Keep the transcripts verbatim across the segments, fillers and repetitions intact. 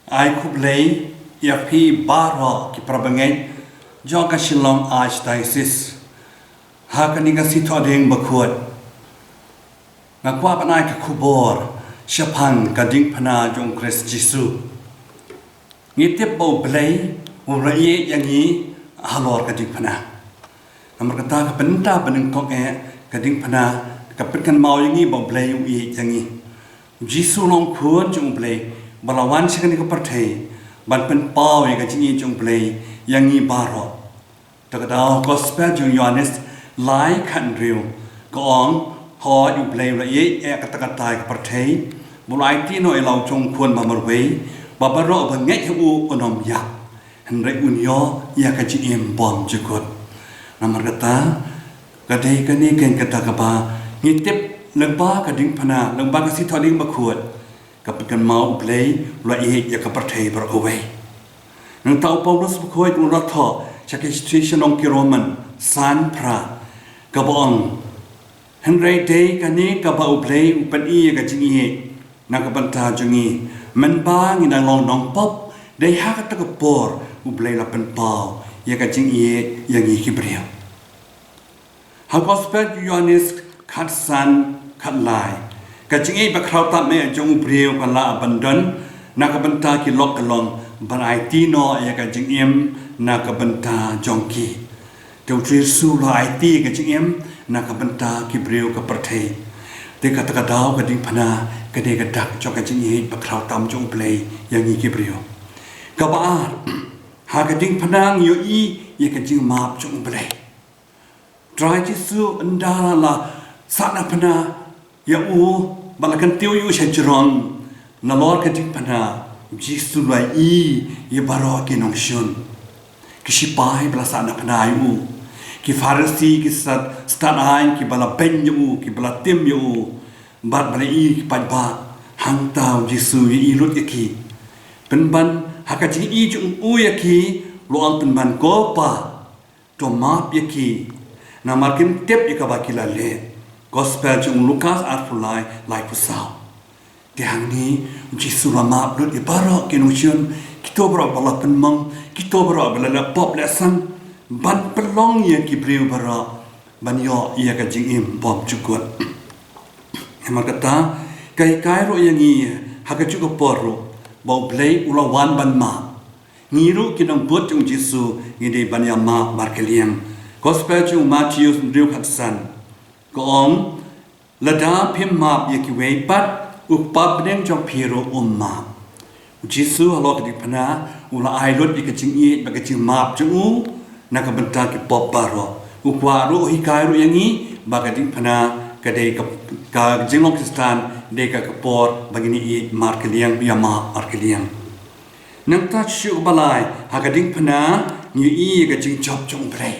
Ai khublei ïa phi baroh ki parabangeit jong ka Shillong Archdiocese. Ha kane ka Sngi Thohdieng Bakhuid, nga kwah ban ai ka khubor shaphang ka diengphna jong U Khrist Jisu. Ngi tip ba U Blei u la ïeit ïa ngi halor ka diengphna. Namar kata ka bynta ba nyngkong eh ka diengphna ka pynkynmaw ïa ngi ba U Blei u ïeit ïa ngi. U Jisu u long u Khun jong U Blei ba la wan sha kane ka pyrthei ban pynpaw ïa ka jingïeit jong U Blei ïa ngi baroh. To ka daw Gospel jong u Ïoannis lai khathynriew ka ong, hooid U Blei u la ïeit eh katta katta ïa ka pyrthei ba u la aiti noh ïa la u jong u Khun ba marwei, ba baroh ba ngeit ha u un ym ïap, hynrei un ïoh ïa ka jingim bym jukut. Namar kata ka dei kane keiñ kata kaba ngi tip lyngba ka diengphna, lyngba ka Sngi Thohdieng Bakhuid, ka pynkynmaw U Blei u la ïeit ïa ka pyrthei baroh kawei. Nangta u Paulus Bakhuid u la thoh sha ki shithi sha ki nong ki Roman san phra kaba ong, hynrei dei kane kaba U Blei u pyni ïa ka jingïeit na ka bynta jong ngi, mynba ngi dang long nongpop, dei ha kata ka por U Blei u la pynpaw ïa ka jingïeit ïa ngi ki briew. Ha Gospel u Ïoannis khatsan khatlai, ka jingïeit bakhraw tam eh jong u briew ka lah ban don na ka bynta ki lok ka long ban aiti noh ïa ka jingim na ka bynta jong ki. Te U Jisu u la aiti ka jingim na ka bynta ki briew ka pyrthei. Te kata ka daw ka diengphna ka dei ka dak jong ka jingïeit bakhraw tam jong U Blei ïa ngi ki briew. Kaba ar, ha ka diengphna ngi ïohi ïa ka jingmap jong U Blei. Trai Jisu ynda la sahnarphna ïa u bad la kyntiew ïa u sha jrong, nalor ka diengphna U Jisu u la ïohi ïa baroh ki nongshun, ki shipai ba la sahnarphna ïa u, ki Pharisi, ki stad, stad aiñ kiba la beiñ ïa u, kiba la tim ïa u, bad ba la ïohi ki paidbah. Hangta U Jisu u ïohi lut ïa ki. Pynban ha ka jingïohi jong u ïa ki, u la ong, pynban, ko Pa, to map ïa ki, namar kim tip ïa kaba ki la leh. Gospel jong u Lukas arphew lai, laiphew saw. Te hangne U Jisu u la map lut ïa baroh ki nongshun, kito baroh ba la pynmong, kito baroh ba la leh pop leh sang, ban pynlong ïa ki briew baroh ban ïoh ïa ka jingim bymjukut. Namar kata ka hikai ruh ïa ngi ha kajuh ka por ruh ba U Blei u la wan ban map. Ngi ruh ki nongbud jong U Jisu ngi dei ban ïa map markylliang. Gospel jong u Mathaios hynriew khatsan ka ong, lada phim map ïa kiwei pat, U Kpa bneng jong phi ruh um map. U Jisu halor ka diengphna u la ai lut ïa ka jingïeit bad ka jingmap jong u na ka bynta ki pop baroh. U kwah ruh, u hikai ruh ïa ngi ba ka diengphna ka dei ka, ka jinglong Khristan dei ka, ka por ba ngin ïeit markylliang, ïa map markylliang. Nangta shuh shuh kaba lai, ha ka diengphna ngi ïohi ïa ka jingjop jong U Blei.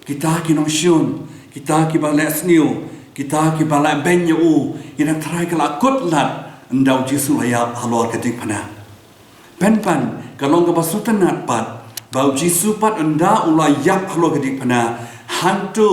Kita ki nongshun, kita kiba leh sniew, kita kiba leh beiñ ïa u, ïa na Trai ka la kut lad ynda U Jisu u la ïap halor ka diengphna. Pynban ka long kaba sngewtynnat pat ba U Jisu pat ynda u la ïap halor ka diengphna, hangto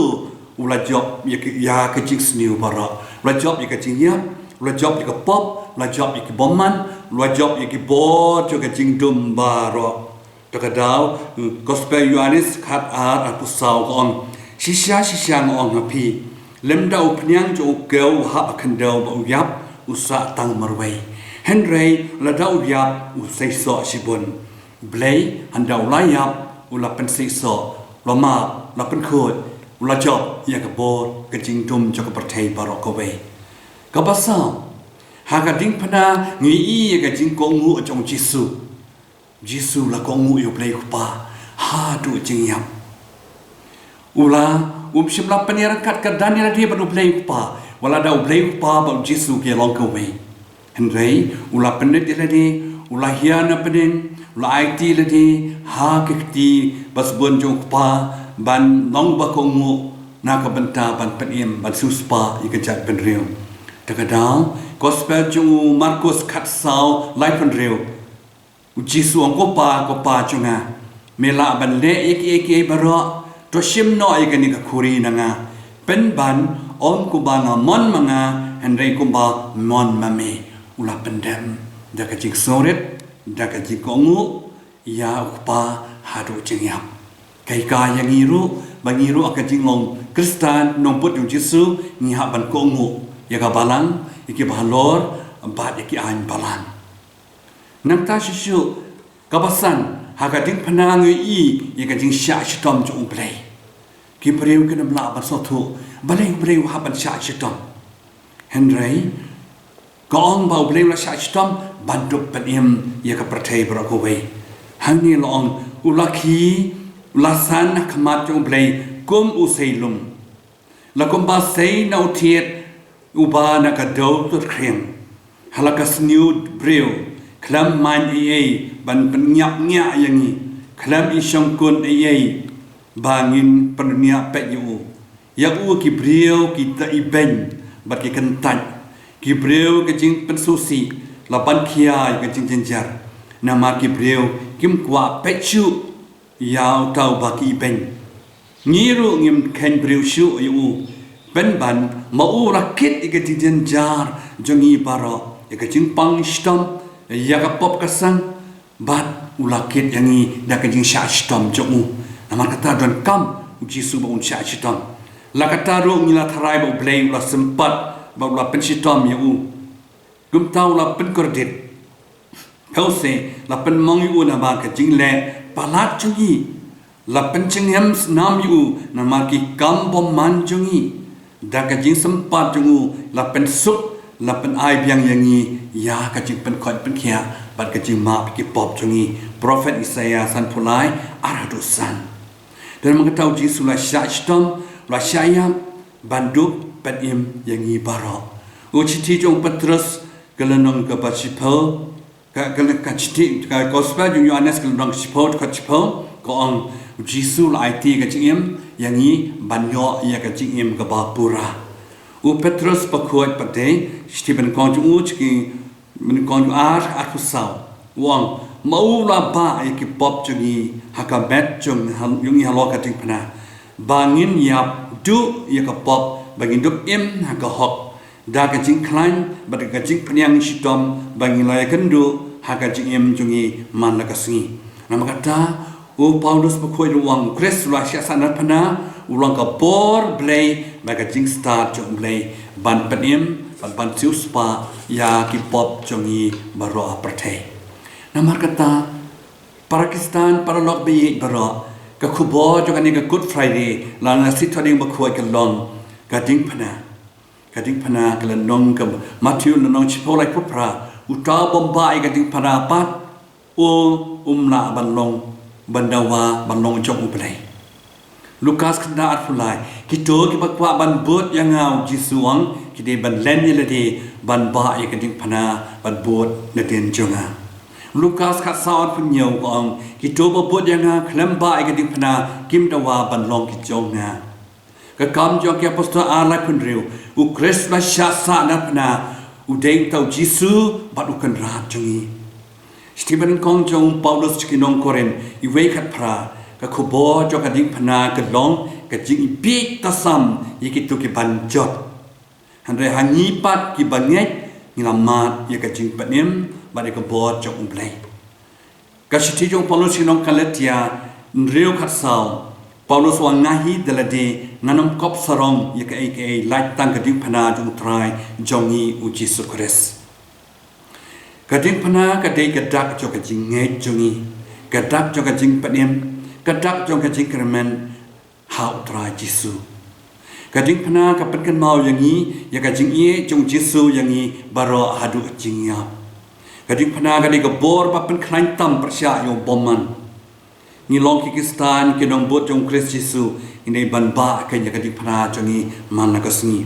u la jop ïa ki, ïa ka jingsniew baroh, u la jop ïa ka jingïap, u la jop ïa ka pop, u la jop ïa ki bymman, u la jop ïa ki bor jong ka jingdum baroh. To ka daw, Gospel Ïoannis khatar arphew saw ka ong, shisha shisha nga ong ha phi, lymda u phniang jong u kew u hap ha khyndew ba u ïap, u sah tang marwei. Hynrei lada u ïap u seisoh shibun. Blei hynda u la ïap u la pynseisoh, u la map, u la pynkhuid, u la jop ïa ka bor ka jingdum jong ka pyrthei baroh kawei. Kaba saw, ha ka diengphna ngi ïohi ïa ka jingkohnguh jong U Jisu. U Jisu u la kohnguh ïa U Blei U Kpa haduh jingïap. U la, um shym la pynïaryngkat kyrdan ïa lade bad U Blei U Kpa, wat lada U Blei U Kpa bad U Jisu ki long kawei. Hynrei u la pynrit ïa lade, u la hiar na pdeng, u la aiti ïa lade ha ka kti ba sbun jong U Kpa ban long ba kohnguh na ka bynta ban pynim, ban siewspah ïa ka jaitbynriew. To ka daw, Gospel jong u Markus khatsaw, laiphew hynriew. U Jisu u ong, ko Pa, ko Pa jong nga, me lah ban leh ïa kiei kiei baroh, to shim noh ïa kane ka khuri na nga. Pynban ym kumba nga mon ma nga, hynrei kumba mon ma me. U la pyndem da ka jingsngewrit, da ka jingkohnguh ïa u Kpa haduh jingïap. Ka hikai ïa ngi ruh ba ngi ruh ha ka jinglong Khristan, nongbud jong Jisu, ngi hap ban kohnguh ïa ka balang, ïa ki bahalor bad ïa ki aiñ balang. Nangta shuh shuh, kaba san, ha ka diengphna ngi ïohi ïa ka jingshah shitom jong U Blei. Ki briew kin ym lah ban sngewthuh balei U Blei u hap ban shah shitom. Hynrei ka ong ba U Blei u la shah shitom ban dup pynim ïa ka pyrthei baroh kawei. Hangne la ong, u la khie, u la san ha khmat jong U Blei kum u sei lum. La kumba sei na u thied uba na ka dew tyrkhriang. Ha la ka sniew briew, khlem main ei ei ban pynïap ñiah ïa ngi, khlem i shongkun ei ei ba ngin pynñiah peit ïa u. Ïa u ki briew ki da ibeiñ bad ki kyntait, ki briew ka jingpynsngewsih, la ban khia ïa ka jingjynjar. Namar ki briew kim kwah peit shuh ïa uta uba ki ibeiñ. Ngi ruh ngim kheiñ briew shuh ïa u, pynban ma u la kit ïa ka jingjynjar jong ngi baroh, ïa ka jingpang shitom, ïa ka pop ka sang, bad u la kit ïa ngi da ka jingshah shitom jong u. Namar kata donkam U Jisu ba un shah shitom. La kata ruh ngi la tharai ba U Blei u la sympat bad u la pynshitom ïa u. Kumta u la pynkordit. Khublei, la pynmong ïa u namar ka jingleh palat jong ngi. La pynjngoh snam ïa u namar ki kam bymman jong ngi. Da ka jingsympat jong u, la pynsuk, la pynai biang ïa ngi ïa ka jingpynkhiah pynkhiah bad ka jingmap ki pop jong ngi. Prophet Isaiah sanphew lai, ar haduh san. Te namar kata U Jisu u la shah shitom, u la shah ïap ban dup pynim ïa ngi baroh. U shithi jong u Petros, ka lynnong kaba shiphew, ka, ka, ka shithi, ka gospel jong u Ïoannis ka lynnong shiphew, ka shiphew, ka ong, U Jisu u la aiti ka jingim ïa ngi ban ïoh ïa ka jingim kaba pura. U Petros bakhuid pat de, shithi banyngkong jong u, jong ki banyngkong jong u ar, arphew saw. U ong, ma u la bah ïa ki pop jong ngi ha ka met jong, jong ngi halor ka diengphna, ba ngin ïa duh ïa ka pop, ba ngin dup im ha ka hok. Da ka jingkhlaiñ bad ka jingpynïaid shitom ba ngi la ïakynduh ha ka jingim jong ngi man la ka sngi. Namar kata u Paulus bakhuid u ong, U Khrist u la shah sahnarphna, u long ka bor Blei bad ka jingstad jong U Blei ban pynim bad ban siewspah ïa ki pop jong ngi baroh ha pyrthei. Namar kata para Khristan, para lok baieit baroh, ka khubor jong kane ka Good Friday, lane ka Sngi Thohdieng bakhuid ka long ka diengphna. Ka diengphna, ka lynnong ka Matthew lynnong shiphew laiphew phra, uta u bym bah ïa ka diengphna pat, u, um lah ban long, ban dawa ban long jong U Blei. Lukas khyndai arphew lai, kito kiba kwah ban bud ïa nga, U Jisu u ong, ki dei ban len ïa lade ban bah ïa ka diengphna ban bud nadien jong nga. Lukas khatsaw arphew hynñiew ka ong, kito ba bud ïa nga khlem bah ïa ka diengphna kim dawa ban long ki jong nga. Ka Kam jong ki Apostol ar laiphew hynriew, U Khrist u la shah sahnarphna, u dei uta U Jisu bad U Kynrad jong ngi. Shithi banyngkong jong u Paulus sha ki nong Korinth, iwei khatphra, ka khubor jong ka diengphna ka long ka jingbieit tasam ïa kito kiban jot. Hynrei ha ngi pat kiba ngeit ngi la mad ïa ka jingpynim bad ïa ka bor jong U Blei. Ka shithi jong u Paulus sha ki nong Galatia hynriew khatsaw, Paulus u ong, nga hi da lade ngan ym kop sarong ïa kaei kaei, lait tang ka diengphna jong U Trai jong ngi U Jisu Khrist. Ka diengphna ka dei ka dak jong ka jingngeit jong ngi, ka dak jong ka jingpynim, ka dak jong ka jingkyrmen ha U Trai Jisu. Ka diengphna ka pynkynmaw ïa ngi ïa ka jingïeit jong U Jisu ïa ngi baroh haduh jingïap. Ka diengphna ka dei ka bor ba pynkhlaiñ tam pyrshah ïa u bymman. Ngi long ki Khristan, ki nongbud jong U Khrist Jisu, ngi dei ban bah ïa ka diengphna jong ngi man la ka sngi.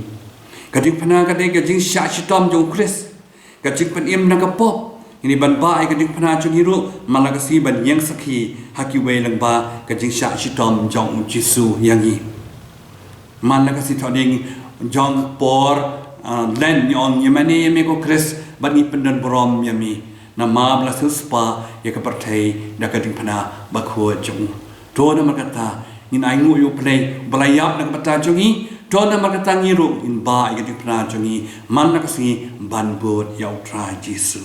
Ka diengphna ka dei ka jingshah shitom jong U Khrist, ka jingpynim na ka pop. Ngi dei ban bah ïa ka diengphna jong ngi ruh man la ka sngi ban ïeng sakhi ha kiwei lyngba ka jingshah shitom jong U Jisu ïa ngi. Man la ka Sngi Thohdieng jong ka por, ah, Lent, ngi ong, ïa mane ïa me ko Khrist bad ngi pyndon burom ïa me, namar ba la siewspah ïa ka pyrthei da ka diengphna bakhuid jong u. To namar kata ngin ainguh ïa U Blei uba la ïap na ka bynta jong ngi. To namar kata ngi ruh ngin bah ïa ka diengphna jong ngi man la ka sngi ban bud ïa U Trai Jisu.